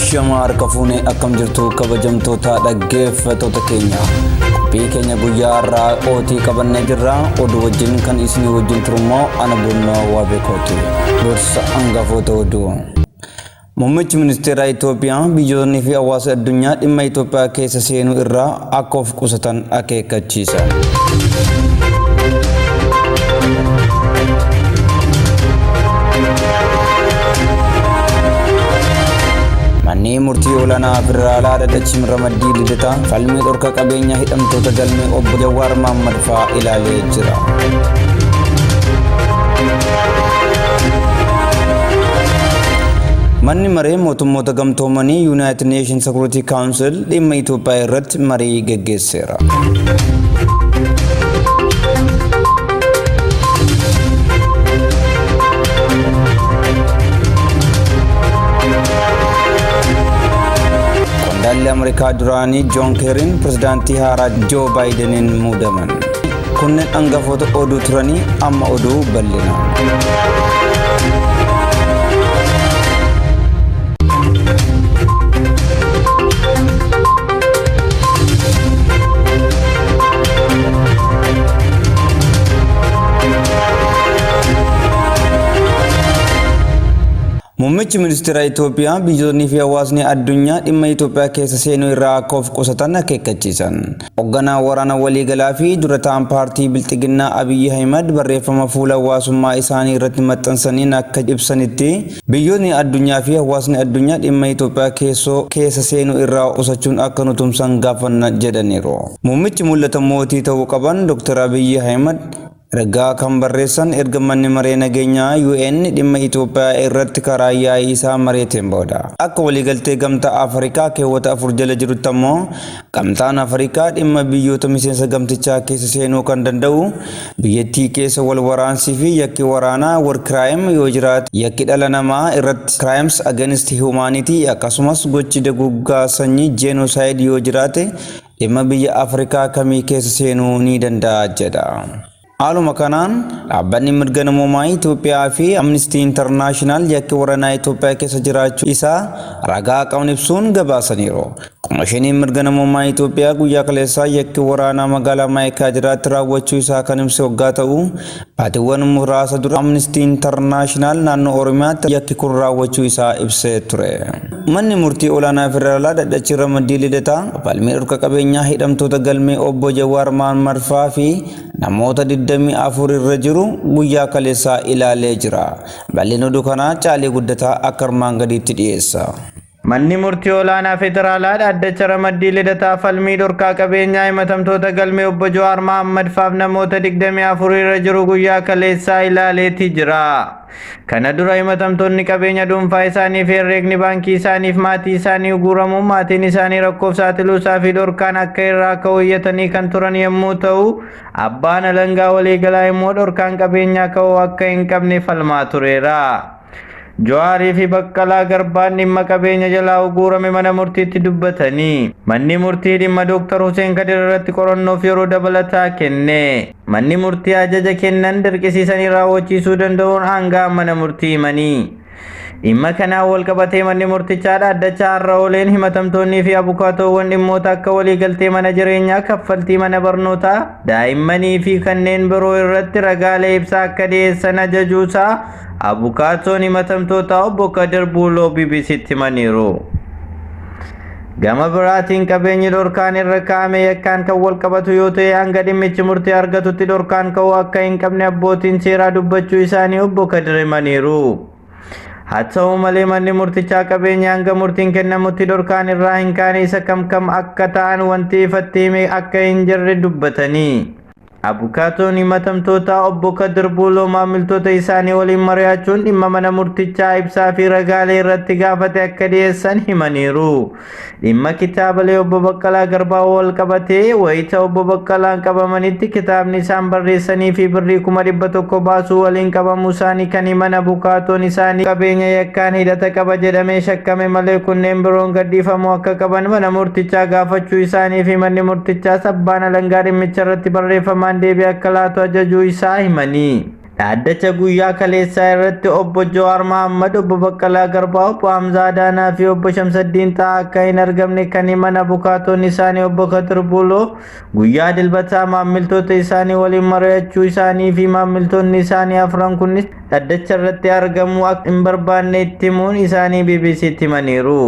Ashama harka fuunee akkam jirtu kabajamtoota dhaggeeffattoota keenya. Qophii keenya guyyaa har'aa ootii qabannee jirra. Oduu wajjin kan isinii wajjin turummoo ana Bunnoo Waabekooti. Dursa hangafoota oduu. Muummichi ministeeraa Itoophiyaa biyyoonni fi hawaasa addunyaa dhimma Itoophiyaa keessa seenuu irraa akka of qusatan akeekkachiisan. Manni murtii olaanaa federaalaa dhaddachi ramaddii Lidataa falmii dhorka qabeenya hidhamtoota galmee obbo Jawaar Mahaammad fa'aa ilaalee jira. Manni maree mootummoota gamtoomanii United Nations Security Council dhimma Itoophiyaa irratti marii geggeesseera. Qondaalli Ameerikaa duraanii Joon Keeriin pirezidaantii haaraa Joo Baayideniin muudaman. Kunneen hangafoota oduu turanii amma oduu bal'inaan. Muummichi ministeera Itoophiyaa biyyoonni fi hawaasni addunyaa dhimma Itoophiyaa keessa seenuu irraa akka of qusatan akeekkachiisan. Hoogganaa waraana waliigalaa fi dura ta'an paartii Bilxiginnaa Abiyyi Ahimad barreeffama fuula hawaasummaa isaanii irratti maxxansaniin akka ibsanitti biyyoonni addunyaa fi hawaasni addunyaa dhimma Itoophiyaa keessoo keessa seenuu irraa qusachuun akka nu tumsan gaafanna jedhaniiru. Muummichi mul'ata mootii ta'uu qaban Dr. Abiyyi Ahimad ergaa kan barreessan erga manni maree nageenyaa UN dhimma Itoophiyaa irratti karaa yaa'ii isaa mareeteen booda. Akka waliigaltee gamtaa Afrikaa keewwata 4 jala jirutti ammoo gamtaan Afrikaa dhimma biyyoota miseensa gamtichaa keessa seenuu kan danda'u biyyattii keessa wal waraansii fi yakki waraanaa war crime yoo jiraate yakki dhala namaa irratti crimes against humanity akkasumas gochi daguggaa sanyii genocide yoo jiraate dhimma biyya Afrikaa kamii keessa seenuu ni danda'a jedha. Haaluma kanaan dhaabbanni mirga namoomaa Itoophiyaa fi Amnesty International yakki waraanaa Itoophiyaa keessa jiraachuu isaa ragaa qaban ibsuun gabaasaniiru. Komishiniin mirga namoomaa Itoophiyaa guyyaa kaleessaa yakki waraanaa magaalaa Maayikaadiraatti raawwachuu isaa kan ibse waggaa ta'u baatiiwwan muraasa dura Amnesty International naannoo Oromiyaatti yakki kun raawwachuu isaa ibsee ture. Manni murtii olaanaa federaalaa dhaddachi ramaddii Lidataa falmii dhorka qabeenyaa hidhamtoota galmee obbo Jawaar Mahaammad fa'aa fi namoota 24 irra jiru guyyaa kaleessaa ilaalee jira. Bal'ina oduu kanaa Caalii Guddataa akka armaan gadiitti dhiyeessa. Manni murtii olaanaa federaalaa dhaddacha ramaddii Lidataa falmii dhorkaa qabeenyaa himatamtoota galmee obbo Jawaar Mahaammad fa'aaf namoota 24 irra jiru guyyaa kaleessaa ilaaleeti jira. Kana dura himatamtoonni qabeenya dhuunfaa isaanii fi herreegni baankii isaaniif maatii isaanii uguuramuun maatiin isaanii rakkoof saaxiluusaa fi dhorkaan akka irraa ka'u iyyatanii kan turan yommuu ta'u, abbaan alangaa waliigalaa immoo dhorkaan qabeenyaa ka'uu akka hin qabne falmaa tureera. Jawaarii fi Baqqalaa Garbaan dhimma qabeenya jalaa uguurame mana murtiitti dubbatanii. Manni murtii dhimma Dr. Hussein Kadir irratti qorannoof yeroo dabalataa kenne. Manni murtii ajaja kennan dirqisiisanii raawwachiisuu danda'uun aangaa mana murtii himanii. Dhimma kanaan wal qabatee manni murtichaa dhaddacha har'a ooleen himatamtoonnii fi abukaatoowwan dhimmoota akka waliigaltee mana jireenyaa, kaffaltii mana barnootaa, daa'immanii fi kanneen biroo irratti ragaalee ibsaa akka dhiyeessan ajajuusaa abukaatoon himatamtootaa obbo Kadir Buuloo BBCtti himaniiru. Gama biraatiin qabeenyi dhorkaan irra kaa'ame yakkaan kan wal qabatu yoo ta'e hanga dhimmichi murtii argatutti dhorkaan ka'uu akka hin qabne abbootiin seeraa dubbachuu isaanii obbo Kadir himaniiru. Haa ta'u malee manni murtichaa qabeenya hanga murtiin kennamutti dhorkaan irraa hin kaane isa kam kam akka ta'an wanti ifatti hime akka hin jirre dubbatanii. Abukaatoon himatamtootaa obbo Kadir Buuloo maamiltoota isaanii waliin mari'achuun dhimma mana murtichaa ibsaa fi ragaalee irratti gaafate akka dhiyeessan himaniiru. Dhimma kitaabilee obbo Baqqalaa Garbaa wal qabatee wayita obbo Baqqalaan qabamanitti kitaabni isaan barreessanii fi birrii 100,000 baasuu waliin qabamuu isaanii kan himan abukaatoon isaanii qabeenya yakkaan hidhata qaba jedhamee shakkame malee kunneen biroon gadhiifamuu akka qaban mana murtichaa gaafachuu isaanii fi manni murtichaas abbaan alangaa dhimmicha irratti barreeffamaan deebii akka laatu ajajuu isaa himanii. Dhaaddacha guyyaa kaleessaa irratti Obbo Jawaar Mahaammad, Obbo Baqqalaa Garbaa, Obbo Hamzaa Adaanaa fi Obbo Shamsaddiin Xahaa akka hin argamne kan himan abukaatoon isaanii Obbo Kadir Buloo guyyaa Dilbataa maammiltoota isaanii waliin mari'achuu isaanii fi maammiltoonni isaanii afran kunis dhaddacha irratti argamuu akka hin barbaanne itti himuun isaanii BBCtti himaniiru.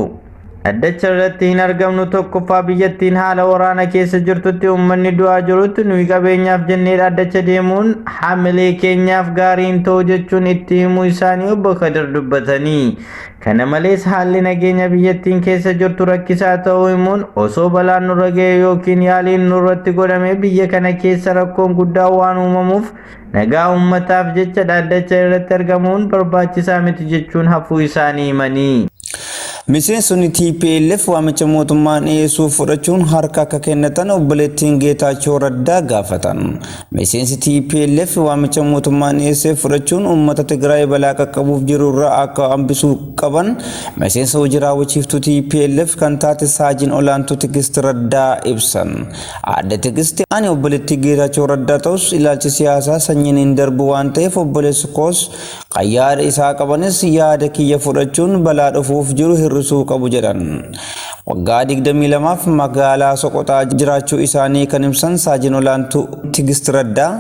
Dhaddacha irratti hin argamnu, tokkoffaa biyyattiin haala waraana keessa jirtutti, uummanni du'aa jirutti nuyi qabeenyaaf jennee dhaddacha deemuun hamilee keenyaaf gaarii hin ta'u jechuun itti himuu isaanii Obbo Kadir dubbatanii. Kana malees haalli nageenya biyyattiin keessa jirtu rakkisaa ta'uu himuun, osoo balaan nurra ga'e yookiin yaaliin nurratti godhame biyya kana keessa rakkoon guddaa waan uumamuuf nagaa uummataaf jecha dhaddacha irratti argamuun barbaachisaa miti jechuun hafuu isaanii himanii. Miseensonni TPLF waamicha mootummaan dhiyeessuuf fudhachuun harka akka kennatan obboleettiin Geetaachoo Raddaa gaafatan. Miseensi TPLF waamicha mootummaan dhiyeesseef fudhachuun uummata Tigraay balaa qaqqabuuf jiru irraa akka hambisuu qaban miseensa hojii raawwachiiftuu TPLF kan taate Saajin Olaantuu Tigist Raddaa ibsan. Aadde Tigist, ani obboleettii Geetaachoo Raddaa ta'us ilaalchi siyaasaa sanyiin hin darbu waan ta'eef obboleessi koos kan yaada isaa qabanis yaada kiyya fudhachuun balaa dhufuuf jiru hir'isuu qabu jedhan. Waggaa 22f magaalaa Soqoxaa jiraachuu isaanii kan ibsan Saajin Olaantuu Tigist Raddaa,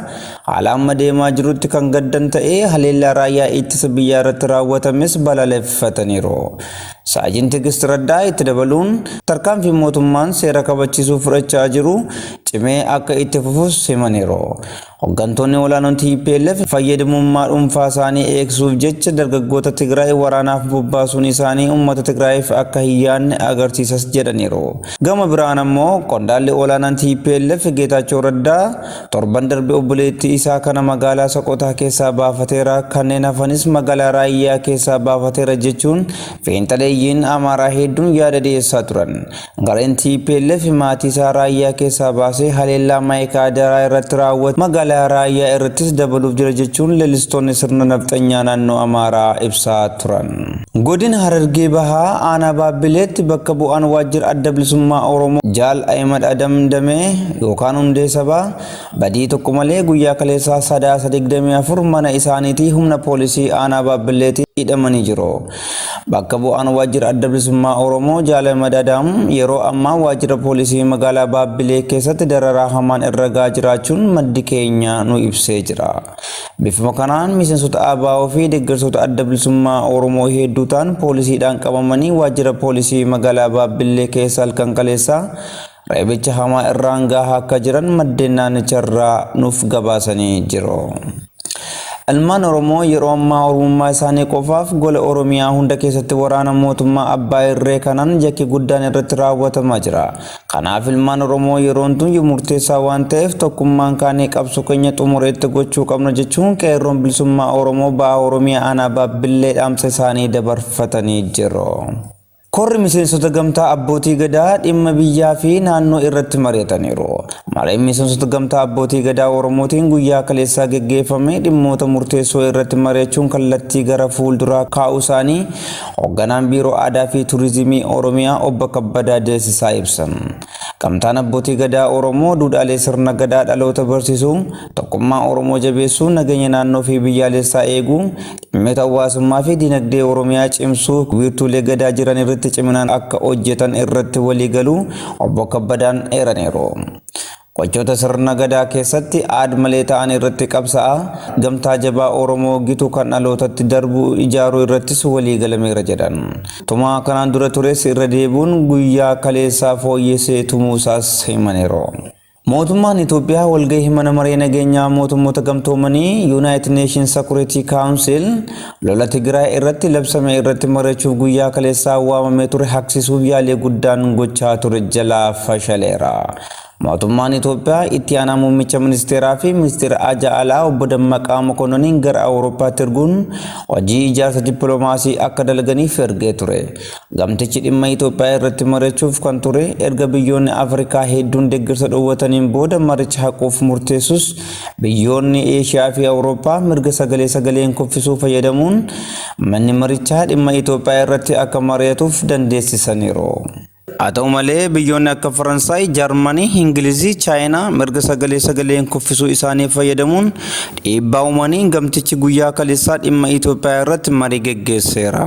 haala amma deemaa jirutti kan gaddan ta'ee haleellaa raayyaa ittisa biyyaa irratti raawwatames balaaleffataniiru. Saajin Tigist Raddaa itti dabaluun tarkaanfii mootummaan seera kabachiisuu fudhachaa jiru cimee akka itti fufus himaniiru. Hooggantoonni olaanoon TPLF fayyadamummaa dhuunfaa isaanii eegsuuf jecha dargaggoota Tigraay waraanaaf bobbaasuun isaanii uummata Tigraayiif akka hin yaadne agarsiisas jedhaniiru. Gama biraan ammoo qondaalli olaanaan TPLF Geetaachoo Raddaa torban darbe obboleettii isaa kana magaalaa Soqotaa keessaa baafateera, kanneen hafanis magaalaa Raayyaa keessaa baafateera jechuun fiinxaleeyyiin Amaaraa hedduun yaada dhiyeessaa turan. Gareen TPLF maatii isaa Raayyaa keessaa baasee haleellaa Maayikaadaraa irratti raawwate magaalaa Raayyaa irrattis dabaluuf jira jechuun leellistoonni sirna nafxanyaa naannoo Amaaraa ibsaa turan. Godina Harargee Bahaa aanaa Baabbileetti bakka bu'aan waajjira Adda Bilisummaa Oromoo Jaal Ahimad Adam Damee yookaan Hundee Sabaa badii tokko malee guyyaa kaleessaa Sadaasa 24 mana isaaniitii humna poolisii aanaa Baabbileetti hidhamanii jiru. Bakka bu'aan waajjira Adda Bilisummaa Oromoo Jaal Ahimad Adam yeroo ammaa waajjira poolisii magaalaa Baabbilee keessatti dararaa hamaan irra gahaa jiraachuun maddi keenya nu ibsee jira. Bifuma kanaan miseensota ABO fi deeggartoota Adda Bilisummaa Oromoo hedduu ta'an poolisiidhaan qabamanii waajjira poolisii magaalaa Baabbilee keessa halkan kaleessaa reebicha hamaa irraan gahaa akka jiran maddeen naannicharraa nuuf gabaasanii jiru. Ilmaan Oromoo yeroo ammaa Oromummaa isaanii qofaaf gola Oromiyaa hunda keessatti waraana mootummaa Abbaa Irree kanaan yakki guddaan irratti raawwatamaa jira. Kanaaf ilmaan Oromoo yeroon tun murteessaa waan ta'eef tokkummaan kaanee qabsoo keenya xumureetti gochuu qabna jechuun qeerroon bilisummaa Oromoo baha Oromiyaa aanaa Baabbillee dhaamsa isaanii dabarfatanii jiru. Korri miseensota gamtaa abbootii gadaa dhimma biyyaa fi naannoo irratti mari'ataniiru. Mareen miseensota gamtaa abbootii gadaa Oromootiin guyyaa kaleessaa geggeeffame dhimmoota murteessoo irratti mari'achuun kallattii gara fuulduraa kaa'uu isaanii hoogganaan Biiroo Aadaa fi Turizimii Oromiyaa Obbo Kabbadaa Deessisaa ibsan. Gamtaan abbootii gadaa Oromoo duudhaalee sirna gadaa dhaloota barsiisuu, tokkummaa Oromoo jabeessuu, nageenya naannoo fi biyyaalessaa eeguu, dhimmoota hawaasummaa fi dinagdee Oromiyaa cimsuu wiirtuulee gadaa jiran irratti ciminaan akka hojjetan irratti walii galuu Obbo Kabbadaan eeraniiru. Gochoota sirna gadaa keessatti aad malee ta'an irratti qabsa'a, gamtaa jabaa Oromoo gitu kan dhalootatti darbu ijaaruu irrattis walii galameera jedhan. Tumaa kanaan dura tures irra deebi'uun guyyaa kaleessaa fooyyessee tumuusaas himaniiru. Mootummaan Itoophiyaa walgahii mana maree nageenyaa mootummoota gamtoomanii United Nations Security Council lola Tigraay irratti labsame irratti mari'achuuf guyyaa kaleessaa waamamee ture haqsisuuf yaalii guddaan gochaa ture jalaa fashaleera. Mootummaan Itoophiyaa itti aanaa muummicha ministeeraa fi ministeera haajaa alaa Obbo Dammaqaa Mokononiin gara Awurooppaatti erguun hojii ijaarsa dippiloomaasii akka dalaganiif ergee ture. Gamtichi dhimma Itoophiyaa irratti mari'achuuf kan ture erga biyyoonni Afrikaa hedduun deeggarsa dhoowwataniin booda maricha haquuf murteessus, biyyoonni Eeshiyaa fi Awurooppaa mirga sagalee sagaleen kuffisuu fayyadamuun manni marichaa dhimma Itoophiyaa irratti akka mari'atuuf dandeessisaniiru. Haa ta'u malee biyyoonni akka Faransaay, Jaarmanii, Ingilizii, Chaayinaa mirga sagalee sagaleen kuffisuu isaanii fayyadamuun dhiibbaa uumanii gamtichi guyyaa kaleessaa dhimma Itoophiyaa irratti marii geggeesseera.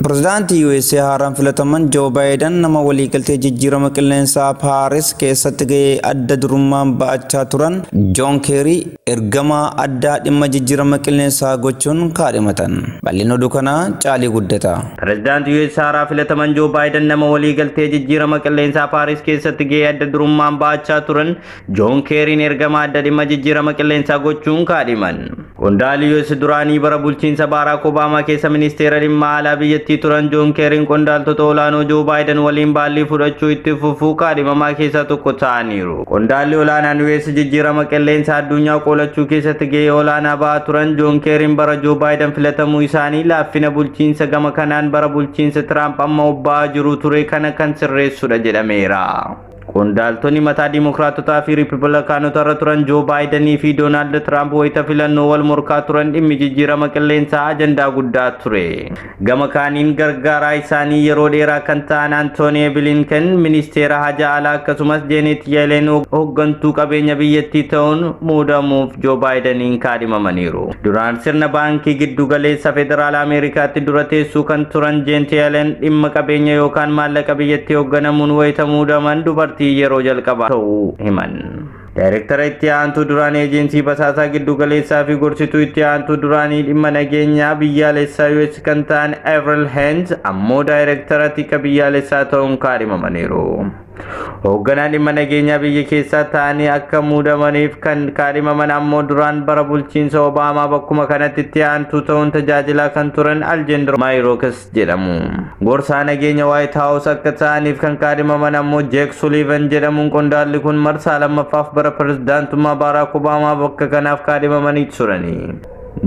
Pirezidaantii USA haaraan filataman Joo Baayiden nama waliigaltee jijjiirama qilleensaa Paaris keessatti gahee adda durummaan ba'achaa turan Joon Keerii ergamaa addaa dhimma jijjiirama qilleensaa gochuun kaadhimatan. Bal'ina oduu kanaa Caalii Guddataa. Pirezidaantii US haaraa filataman Joo Baayiden nama waliigaltee jijjiirama qilleensaa Paaris keessatti gahee adda durummaan ba'achaa turan Joon Keeriin ergamaa adda dhimma jijjiirama qilleensaa gochuun kaadhiman. Qondaalli US duraanii bara bulchiinsa Baaraak Obaamaa keessa ministeera dhimma alaa biyyattii turan Joon Keeriin qondaaltota olaanoo Joo Baayiden waliin baallii fudhachuu itti fufuu kaadhimamaa keessaa tokko ta'aniiru. Qondaalli olaanaan US jijjiirama qilleensaa addunyaa qolachuu keessatti gahee olaanaa ba'aa turan Joon Keeriin bara Joo Baayiden filatamuu isaanii laaffina bulchiinsa gama kanaan bara bulchiinsa Tiraamp amma obba'aa jiru ture kana kan sirreessudha jedhameera. Qondaaltonni mataa Dimookiraatotaa fi Riippablikaanota irra turan Joo Baayidanii fi Doonaald Tiraamp wayita filannoo wal morkaa turan dhimmi jijjiirama qilleensaa ajandaa guddaa ture. Gama kaaniin gargaaraa isaanii yeroo dheeraa kan ta'an Antoonii Bilinken ministeera haja alaa akkasumas Jeenet Yeleen hooggantuu qabeenya biyyattii ta'uun muudamuuf Joo Baayidaniin kaadhimamaniiru. Duraan sirna baankii giddu galeessa federaala Ameerikaatti dura teessuu kan turan Jeenet Yeleen dhimma qabeenya yookaan maallaqa biyyattii hoogganamuun wayita muudaman dubartii yeroo jalqabaa ta'uu himan. Daayirektara itti aantuu duraanii eejensii basaasaa giddu galeessaa fi gorsituu itti aantuu duraanii dhimma nageenyaa biyyaalessaa US kan ta'an Avril Haines ammoo daayirektara tika biyyaalessaa ta'uun kaadhimamaniiru. Hoogganaan dhimma nageenyaa biyya keessaa ta'anii akka muudamaniif kan kaadhimaman ammoo duraan bara bulchiinsa Obaamaa bakkuma kanatti itti aantuu ta'uun tajaajilaa kan turan Aljendro Maayirookas jedhamu. Gorsaa nageenya White House akka ta'aniif kan kaadhimaman ammoo Jake Sullivan jedhamuun qondaalli kun marsaa lammaffaaf bara pirezidaantummaa Baaraak Obaamaa bakka kanaaf kaadhimamanii turani.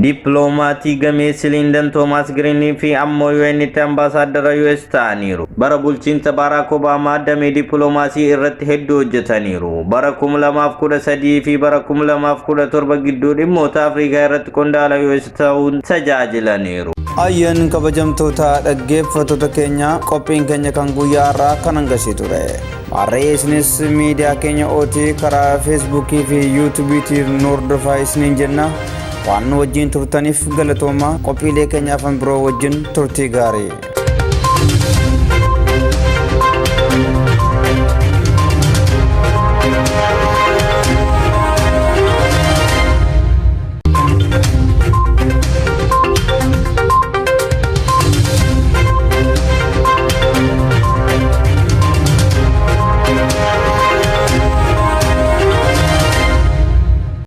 Dippiloomatii gameessi Liindan Toomaas Giriinii fi ammoo UN'tti ambaasaaddara US ta'aniiru. Bara bulchiinsa Baaraak Obaamaa damee dippiloomaasii irratti hedduu hojjetaniiru. Bara 2013 fi bara 2017 gidduu dhimmoota Afrikaa irratti qondaala US ta'uun tajaajilaniiru. Ayyan kabajamtoota dhaggeeffattoota keenya, qophiin keenya kan guyyaa har'aa kan hangasii ture. Har'ee isinis miidiyaa keenya OT karaa Feesbuukii fi Yuutuubiitiin nu hordofaa isiniin jenna. Waan nu wajjin turtaniif galatooma, qophiilee keenya afan biroo wajjin turtii gaarii.